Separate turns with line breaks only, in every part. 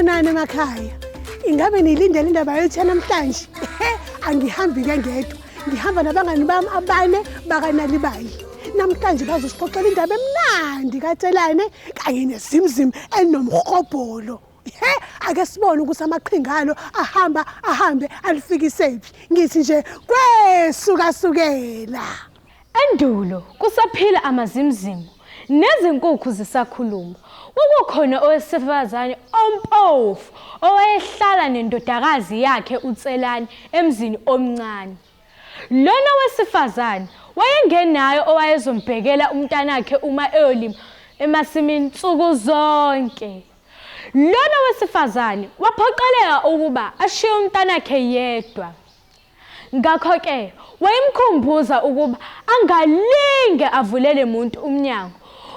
Sanibonani emakhaya. Ingabe nilindele indaba yethu yanamhlanje? Angihambi ke ngedwa. Ngihamba nabangani bami abane bakaNalibali. Namhlanje bazosixoxela indaba emnandi kaTselane kanye nezimzim enomhobholo. He, ake sibone ukuthi amaqhinga alo ahamba ahambe alifikisephi. Ngithi nje kwesukasukela.
Endulo kusaphila amazimzimu nezinkukhu zisakhuluma, kwakukhona owesifazane ompofu owayehlala nendodakazi yakhe uTselane emzini omncane. Lona wesifazane wayengenaye owayezombhekela umntanakhe uma eyolima emasimini nsuku zonke. Lona wesifazane waphoqeleka ukuba ashiye umntanakhe yedwa. Ngakho-ke wayemkhumbuza ukuba angalinge avulele muntu umnyango.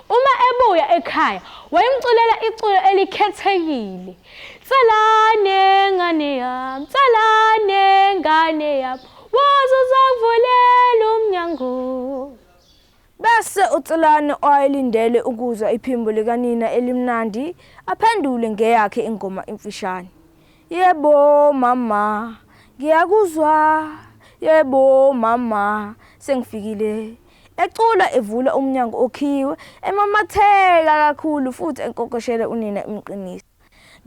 Uma ebuya ekhaya wayemculela iculo elikhethekile. Tselane ngane yami, tselane ngane yami, woza uzovulela umnyango.
Bese uTselane owayelindele ukuzwa iphimbo likanina elimnandi aphendule ngeyakhe ingoma emfishane. Yebo mama, ngiyakuzwa. Yebo mama, sengifikile. Ecula evula umnyango okhiwe, emamatheka kakhulu futhi enkokoshela unina emqinisa.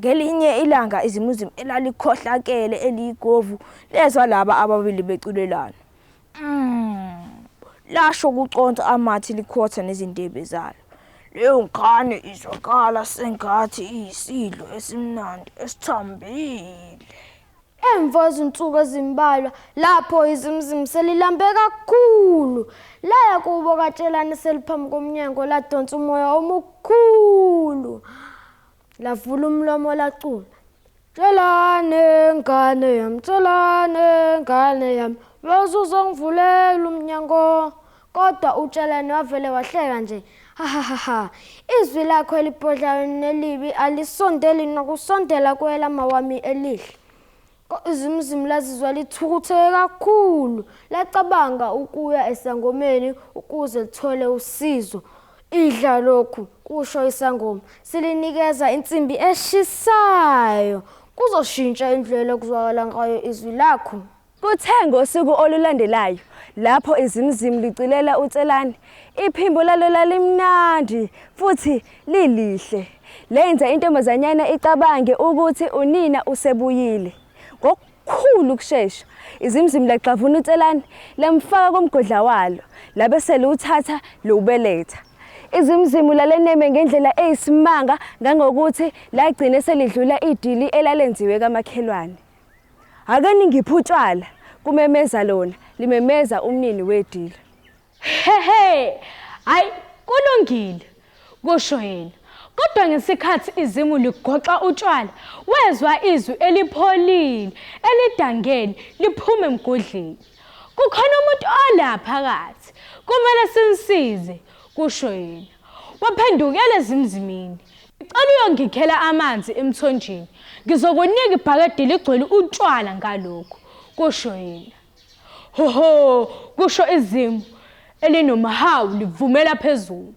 Ngelinye ilanga izimuzimu elalikhohlakele eliyigovu lezwa laba ababili beculelana. Mm. Lasho kuconsa amathe likhotha nezindebe zalo. Leyo ngane izwakala sengathi iyisidlo esimnandi esithambile.
Emva kwezinsuku ezimbalwa lapho izimzimu selilambe kakhulu, laya kubo kaTshelane seliphambi komnyango ladonsa umoya omukhulu. Lavula umlomo lacula. Tshelane ngane yami, tshelane ngane yami, woza uzongivulela umnyango. Kodwa uTshelane wavele wahleka nje. Ha ha ha ha. Izwi lakho elibhodlayo nelibi alisondeli nokusondela kwelama wami elihle. Izimzimu lazizwa lithukuthele kakhulu, lacabanga ukuya esangomeni ukuze lithole usizo. Idla lokhu, kusho isangoma, silinikeza insimbi eshisayo. Kuzoshintsha indlela okuzwakala ngayo izwi lakho.
Kuthe ngosuku olulandelayo, lapho izimzimu liculela uTselane, iphimbo lalo lalimnandi futhi lilihle. Lenza intombazanyana icabange ukuthi unina usebuyile. Ngokukhulu ukushesha, izimzimu lagxavuna uTselane lamfaka kumgodla walo, labe seliwuthatha liwubeletha. Izimzimu laleneme ngendlela eyisimanga ngangokuthi lagcine selidlula idili elalenziwe kamakhelwane. Ake ningiphe utshwala, kumemeza lona, limemeza umnini wedili.
Hehe, hayi kulungile, kusho yena. Kodwa ngesikhathi izimu ligoxa utshwala, wezwa izwi elipholile, elidangele liphuma emgodleni. Kukhona umuntu ola phakathi, kumele simsize, kusho yena. Waphendukela ezimzimini. Ngicela uyongikhela amanzi emthonjeni. Ngizokunika ibhakede ligcwele utshwala ngalokhu, kusho yena. Ho ho, kusho izimu elinomhawu livumela phezulu.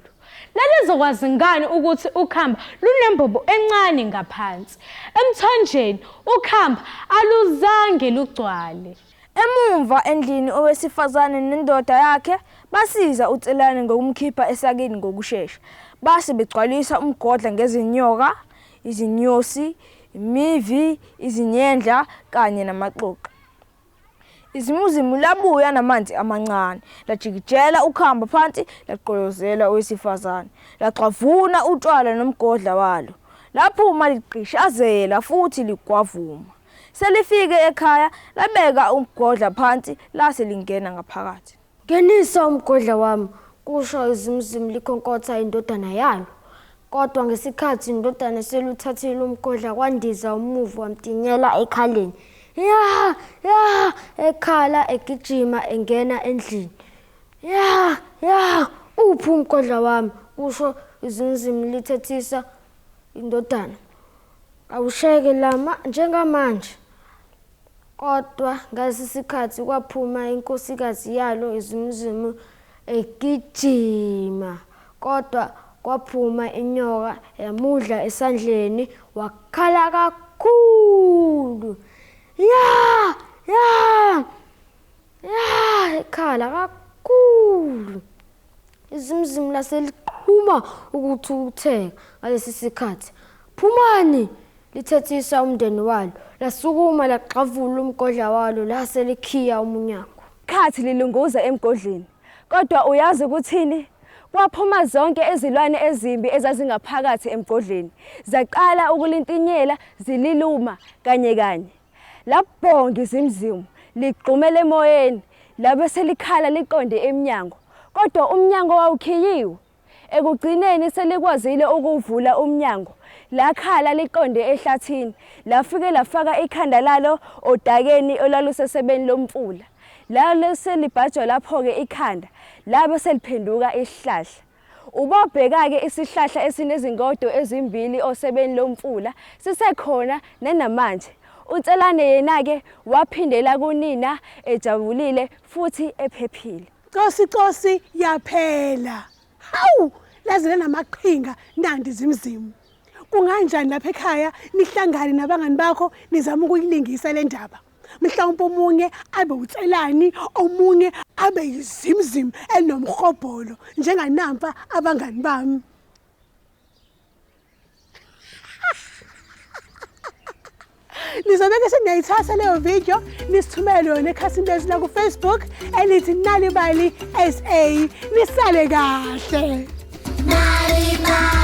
Lalizokwazi ngani ukuthi ukhamba lunembobo encane ngaphansi? Emthonjeni ukhamba aluzange lugcwale.
Emumva endlini owesifazane nendoda yakhe basiza uTselane ngokumkhipha esakeni ngokushesha. Base begcwalisa umgodla ngezinyoka, izinyosi, imivi, izinyendla kanye namaxoxo. Izimuzimu labuya namanzi amancane, lajikijela ukhamba phansi lagqolozela owesifazane, lagxavuna utshwala nomgodla walo. Laphuma ligqishazela futhi ligwavuma. Selifike ekhaya labeka umgodla phansi lase lingena ngaphakathi.
Ngenisa umgodla wami, kusho izimzimu likhonkotha indodana yalo. Kodwa ngesikhathi indodana seluthathile umgodla kwandiza umuvu wamtinyela ekhaleni. Ya, ya, ekhala egijima engena endlini. Ya, ya, uphi umgodla wami? kusho izimzimu lithethisa indodana. Awusheke lama njengamanje. Kodwa ngalesi sikhathi kwaphuma inkosikazi yalo izimuzimu egijima. Kodwa Kwaphuma inyoka yamudla esandleni wakhala kakhulu. Ya! Ya! Ya! Ekhala kakhulu. Izimzimu laseliqhuma ukuthukutheka ngalesi sikhathi. Phumani! Lithethisa umndeni walo. Lasukuma lagxavula umgodla walo lase likhiya umunyango.
Khathi lilunguza emgodleni. Kodwa uyazi ukuthini? Kwaphuma zonke izilwane ezimbi ezazingaphakathi emgodleni. Zaqala ukulintinyela zililuma kanye kanye. Labhonga izimzimu ligxumela emoyeni labe selikhala liqonde emnyango. Kodwa umnyango wawukhiyiwe. Ekugcineni selikwazile ukuwuvula umnyango. Lakhala liqonde ehlathini. Lafike lafaka ikhanda lalo odakeni olwalusesebeni lomfula. Lalo selibhajwa lapho-ke ikhanda, labe seliphenduka isihlahla. Ubobheka-ke isihlahla esinezingodo ezimbili osebeni lomfula, sisekhona nanamanje. UTselane yena-ke waphindela kunina ejabulile futhi ephephile.
Cosi cosi yaphela. Hawu, laze lanamaqhinga nandi zimzimu. Kunganjani lapha ekhaya nihlangane nabangani bakho nizama ukuyilingisa le ndaba? Mhlawumbe omunye abe uTselani, omunye abe yizimzimu enomhobholo njenganampa abangani bami. Nizobeke seniyayithatha leyo video nisithumele yona ekhasini lethu laku-Facebook elithi Nalibali SA. Nisale kahle.
Nalibali.